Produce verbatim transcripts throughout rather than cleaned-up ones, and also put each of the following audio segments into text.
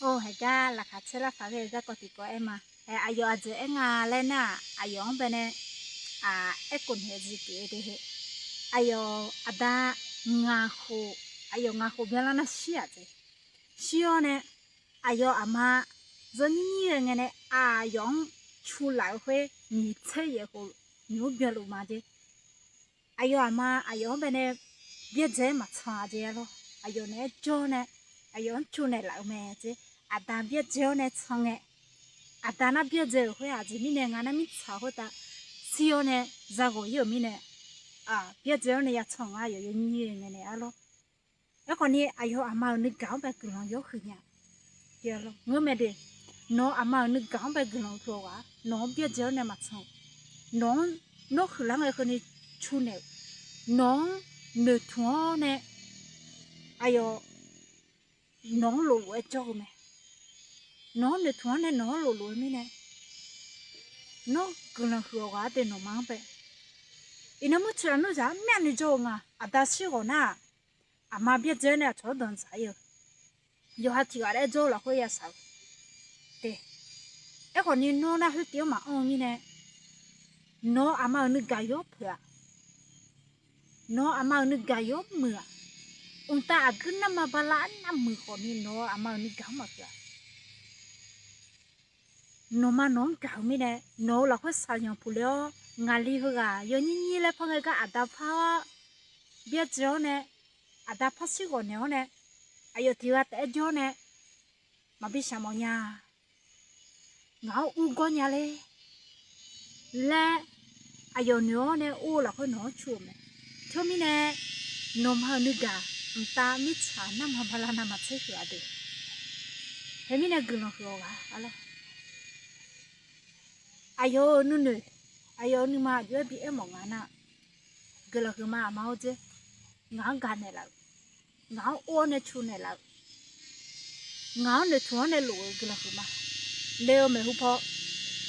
Or, heugar laqkhaq caer lar paq ghae-eu garkawv tiqkawv aer ma. Aqyawf aqjeq aer nga laer nar-aq, aqyawf-anr bae nae aerkhof naeq-eu jeq pyeuf-eu de heu. Aqyawf aqda ngaq khof, aqyawf ngaq khof byanlar nar shir-aq jeq. Shir-awr nae, aqyawf aqma zanr nyir nyir ghae ngae nae aqyawf-anr cu laf-eu khoer nyiq tser yaef khof nymq-mr byanluf ma jeq. Aqyawf aqma aqyawf-anr bae nae byaerdzae-aer maqtsanq-a jeq-a lor. Aqyawf naeq-aer jawr nae aqyawf-anr cu naeqlaf-eu mae jeq. Aqda byaerdzae-awr nae tsanr ngae, aqda nar byaerdzae-euq khoer-aq jeq mirnae ngar nar mirtsaq khoertav shir-awr nae zaghawq ir-euq mirnae, byaerdzae-awr nae ya tsanr ngar aqyawf yawnyir-eu ngae naeq-a lor. Aerkhawf ni aqyawf aqma-euq nuigaq-anr bae guiqlanq yawr huiq nya. Ngeur mae de, nawq aqma-euq nuigaq-anr bae guiqlanq huiq-awq ghaq, nawq-anr byaerdzae-awr nae maqtsanr-eu, nawq-anr nawr huiqlar ngae keuvni cu naeq-eu, nawq-anr noeqtmq-awr nae aqyawf nawq-anr loflof-aer jawr-eu mae. Nawq-anr noeqtmq-awr nae nawq-anr loflof-eu mirnae, nawr guiqlanq huiq-awq ghaq-a de nawqma-anr bae. Iqnan murtsoeq aqnur zaq-anr myavnuiv jawr-eu nga, aqda shir ghawq nar-aq, aqma byaerdzae-awr nae aqcawq-anr danqdzaq ir-eu, yawqha tiq ghaq laer jawr-eu lafkhoer ya shaq-eu de. Aerkhawf ni nawr nar khoertiv-anr maqanr-eu mirnae, nawq aqma-euq nuigaq yawr peuq-aq, nawq aqma-euq nuigaq yawr muiq-aq, mqtav aqguir narma bala arnavmuiq khawf ni nawq aqma-euq nuigaq-anr maqhuiq-aq. Nawqma nawq-anr gaq-eu mirnae, nawq-euq lafkhoer shaqyanq puq le-awr, ngaqli heughaq yawnyir nyir laer par ngae gar aqda par-awr, byaerdzae-awr nae, aqda par shir ghawq naeq-awr nae, aqyawf tiq ghaq taef-aer jawr nae, maqbi shaq mawf nya. Ngaq-anr urgawr nya ler laer, aqyawf noeq-awr nae or-eu lafkhoer nawq-anr cu-euq mae. Teumirnae, nawqma-euq nuigaq mqtav mirtsaq narma bala navmaqtser huiq-a de. Teumirnae guiqlanq huiq-awq ghaq-a lor. Aqyawf-euq nuinoeq, aqyawf-euq nuima aqjox-aer bi aermawf nga nar, guiqlanq huiqma aqma-or dzer, ngaq-anr gaq naeqlaf-euq, ngaq-anr or-awr nae cu naeqlaf-euq, ngaq-anr noeqtmq-awr nae lof-euq guiqlanq huiqma. Le-eu maeqhu paw,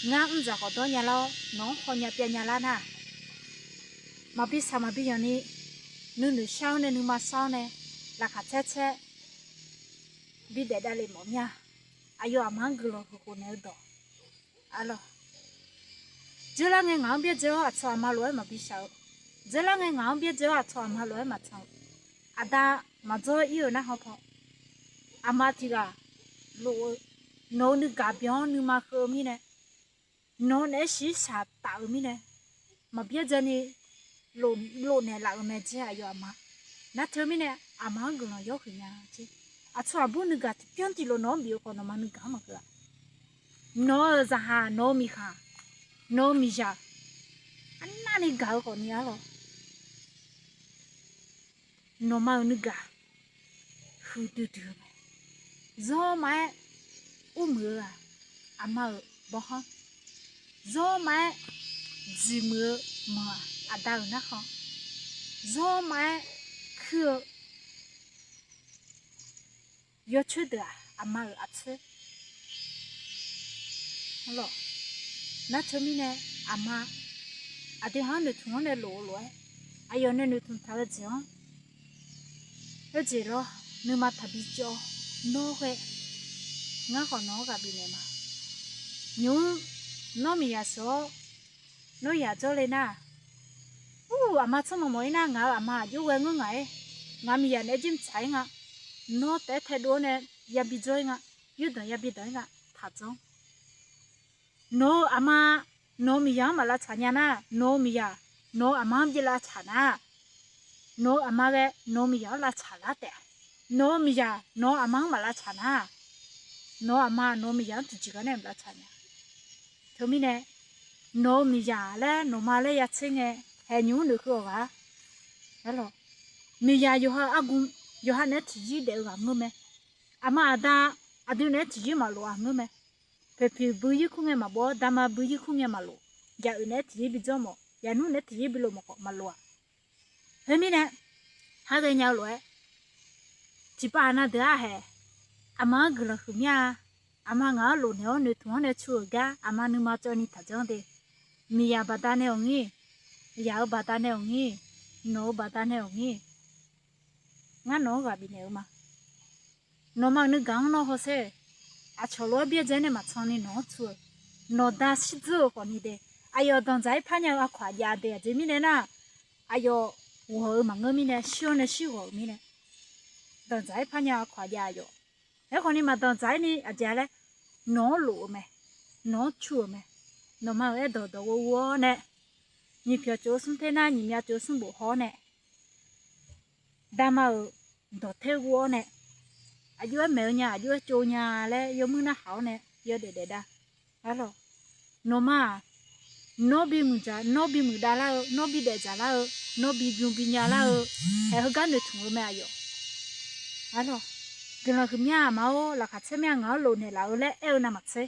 ngar mr dzaq khawf dawr nya lar-awr nawq-anr hawnya pyav nya lar nar, maqbi shaq maqbi yanq ni, nuinoeq shar-awr nae nuima shar-awr nae, laqkhaq caer caer bi daef davlef mawf mir-a. Aqyawf aqma-anr guiqlanq huiq khof naeq-eu dawq, a lor. Dzeurlar ngae ngaq-anr byaerdzae-awr aqcawq aqma lof-aer maqbi shaq-eu, dzeurlar ngae ngaq-anr byaerdzae-awr aqcawq aqma lof-aer maqtsanr-eu, aqda maqdzawr ir-eu narhaq paw, aqma tiq ghaq lof-eu, nawq-eu nuigaq byan-awr nuima heu-eu mirnae, nawq-eu naeq-aer shiqshaq taf-eu mirnae, maqbyaerdzaeni lof naeqlaf-euq mae dzer aqyawf aqma. Nar teumirnae, aqma-anr guiqlanq yawr huiq nya dzer. Aqcawq aqbur nuigaq tiqbyan tiqlof nawq-anr bif-eu khawf nawqma nuigaq-anr maqhuiq-a. Nawq-euq zaqhaq, nawq-eu miqkhaq, nawq-eu miqzaq, arnavni gaq-eu khawfni arlawq, nawqma-euq nuigaq huiqdui dui-eu mae. Zawrma-aer urmuiq-eu-aq, aqma-euq bawrhanr. Zawrma-aer dziqmuiq-eu manq-aq, aqda-euq narkhan. Zawrma-aer kuir-eu yawcoer deuq-aq, aqma-euq aqcoer. Nar teumirnae, aqma aqdui ha-anr noeqtmq-anr nae lof-eu lof-aer, aqyawf nae noeqtmq taq-eu jeq-anr, khoerjeq lawr nuima taqbi cawv-awr, nawr ghae, ngar khawf nawq-anr ghaq bifnaeq ma. Nymq-mr nawr miqyaq sheuq-awr, nawr yaq jawrle nar, ur, aqma tsanr mawq mawq-ir nar, ngaq-euq aqma aqjox ghae ngeur ngaq-aer, ngaq miqyaq naeq-aer jir mqtsaq-ir nga. Nawr taef-aer taedov-awr nae yabi jawr-ir nga. Yurdanq yabi danq-ir nga. Taqdzanr. Nawq-eu aqma nawq-eu miqyaq-anr maq lavtsaq nya nar, nawq-eu miqyaq nawq-eu aqma-anr bi lavtsaq nar, nawq-eu aqma ghae nawq-eu miqyaq-anr lavtsaq lar taef-a. Nawq-eu miqyaq nawq-eu aqma-anr maq lavtsaq nar, nawq-eu aqma nawq-eu miqyaq-anr tiqjeq gar nae maq lavtsaq nya. Teumirnae, nawq-eu miqyaq laer nawqma laer ya tser ngae, haeq nymq-mr noeqkeuv-awq ghaq-a. Miqyaq yawqha argu, yawqha naeq-aer tiqyir daef-eu ghaq ngeur mae. Aqma aqda aqdui naeq-aer tiqyir maqlof-a ngeur mae. Poeqpiq buiyir kur ngae maqbov-awr, dama buiyir kur ngae maqlof. Yaq oeq naeq-aer tiqyir bi dzawr mawf, yaqnmr naeq-aer tiqyir bi lof mawf khawf maqlof-aq. Khoermirnae, har ghaenya-eu lof-aer, tiqpav aqna deuq-aq haeq, aqma-anr guiqlanq huiq mir-a. Aqma ngaq-anr lofnaeq-awr noeqtmq-anr nae cu-euq gar aqma nuima cawvni taqjanr de. Miqyaq baqdanae awq ngir, yaq-eu baqdanae awq ngir, nawq-eu baqdanae awq ngir, ngar nawq-anr ghaq bifnaeq-eu ma. Nawqma-euq nuigaq-anr nawr hawsher. aqcawq lof-aer byaerdzae nae maqtsanr ni nawq-anr tsu-euq, nawqda shirdzeur-euq khawfni de, aqyawf danqdzaq-ir parnya-eu aqkawq aqjav de. Aqjeq mirnae nar, aqyawf ghawq-eu maqngeur mirnae, shir-awr nae shir ghawq-euq mirnae, danqdzaq-ir parnya-eu aqkawq aqjav aqyawf. Aerkhawfni maqdanqdzaq-ir ni aqjeq laer, nawq-anr lof-eu mae, nawq-anr cu-euq mae. Nawqma-euq aerdawq dawq ghovghuv-awr nae, nyiq pyawq tsov-eu smr ter nar nyiq myav tsov-eu smr bof haw-awr nae, dama-euq dawqter ghuv-awr nae, aqjox-aer maeq-eu nya, aqjox-aer tsov nya laer yawmuir narhaq-awr nae yawdaef daef dav. Arlawq, nawqma-aq, nawr bimuiq dzaq, nawr bimuiq dav lar-eu, nawr bidaef dzaq lar-eu, nawr bibymr binya lar-eu, haeq heugar noeqtmq-eu mae aqyawf. Arlawq, guiqlanq huiqmya aqma-or, laqkhaq tser mya ngaq-anr lof naeqlaf-eu laer aer-eu navmaqtser,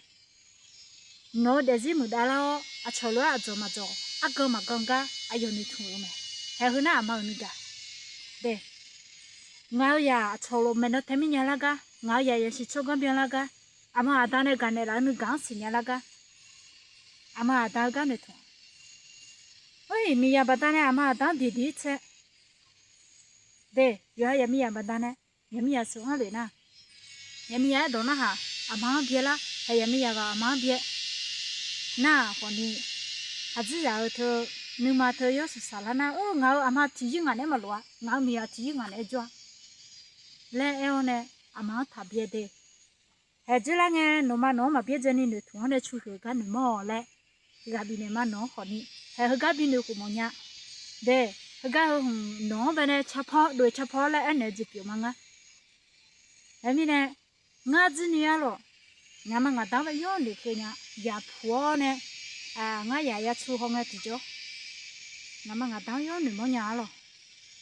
nawq-eu daefzir muiqdav lar-awr, aqcawq lof-aer aqdzawq maqdzawq, argan maqgan gar aqyawf noeqtmq-eu mae. Haeq heu nar aqma-euq nuigaq de, ngaq-eu yaq aqcawq lof maeqnan tae mirnya lar gar, ngaq-eu yaq yasiq tsawrganr byanlar gar, aqma aqda nae gaqnaeq laf-eu nuigaq-anr siqnya lar gar, aqma aqda-eu gar noeqtmq-a. Or-iq, miqyaq baqdanae aqma aqda-anr diqdiq-ir tsae de, yawqha yaqmiqyaq baqdanae, yaqmiqyaq sheuq-anr lef nar, yaqmiqyaq-aer dawq narhaq, aqma-anr byae lar, haeq yaqmiqyaq ghaq aqma-anr byae nar khawfni, aqdzerzaq-eu teu, nuima teu yawshuif saqlar nar, ngaq-eu aqma tiqyir ngaq naeq-aer maqlof-a, ngaq-eu miqyaq tiqyir ngaq naeq-aer jawr-a laer aer-awr nae, aqma-anr taq byae de. Haeq dzoerlar ngae, nawqma nawq-anr maqbyaerdzae ni noeqtmq-anr nae cu huiq-eu gar noeqmawr-awq laer, ghaq bifnaeq ma nawq-anr khawfni, haeq heugar bi noeqkhof mawf nya de. Heugar heu hmq nawq-anr baenae carpawr dov-eq carpawr laer aernaeq-eu jeq pyeuf ma ngar. Aermirnae, ngar dzirni arlawq, ngaqma ngaqda-anr bae yawr noeqkeuv nya, yaqpuq-awr nae, ngar yaq yacu haw ngae tiqjawr, ngaqma ngaqda-anr yawr noeqmawr nya arlawq.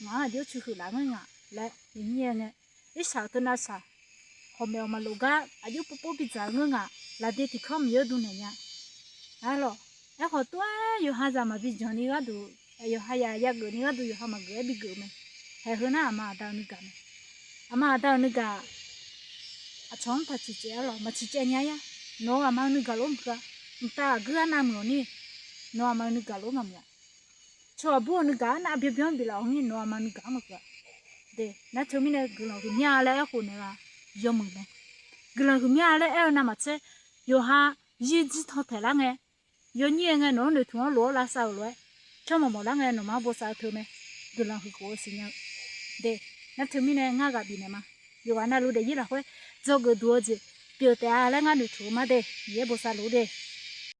Ngaq-anr aqjox cu huiq laf ngeur ngaq laer iqnyir-aer ngae, irshaq-euq teu navshaq, hawq maeq-awq maqlof gar aqjox povpov bidzaq-eu ngeur ngaq, lafde tiqkanr miqyaer dm naeq nya. Arlawq, aerkhawf tov-aer yawqha zaq maqbi janq ni gharduq, yawqha yaq yageuf ni gharduq yawqha maqgeuf-aer bigeuf-eu mae. Haeq heu nar aqma aqda-euq nuigaq mae. Aqma aqda-euq nuigaq, aqcawq-anr taq ciqcaev arlawq, maq ciqcaev nya-ir-a. Nawq-eu aqma-eu nuigaq lof maqkeuv-a. Mqtav aqguir arnav muiq-awq ni, nawq-eu aqma-eu nuigaq lof maqmuiq-a. Tsawrhaq bur-eu nuigaq arnav byanbyan biflaf-awq ni, nawq-eu aqma nuigaq-anr maqkeuv-a. De, nar teumirnae guiqlanq huiqmya laer aerkhof naeq-a yawmuiq mae. Guiqlanq huiqmya laer aer-eu navmaqtser, yawqha zir dzir tan taeq lar ngae, yawnyir-aer ngae nawq-anr noeqtmq-anr lof-awr lavsav-euq lof-aer, tsawrmawq mawf lar ngae nawqma-anr bosav-eu teu mae. Guiqlanq huiq khof-eu siqnya-eu de. Nar teumirnae ngar ghaq bifnaeq ma. Yawqghaq navluf daefzir lafkhoer dzawgeuf duq-eu jeq pyeuf taef-a laer ngar noeqtmq-eu ma de. Miqyaer bosav luf de.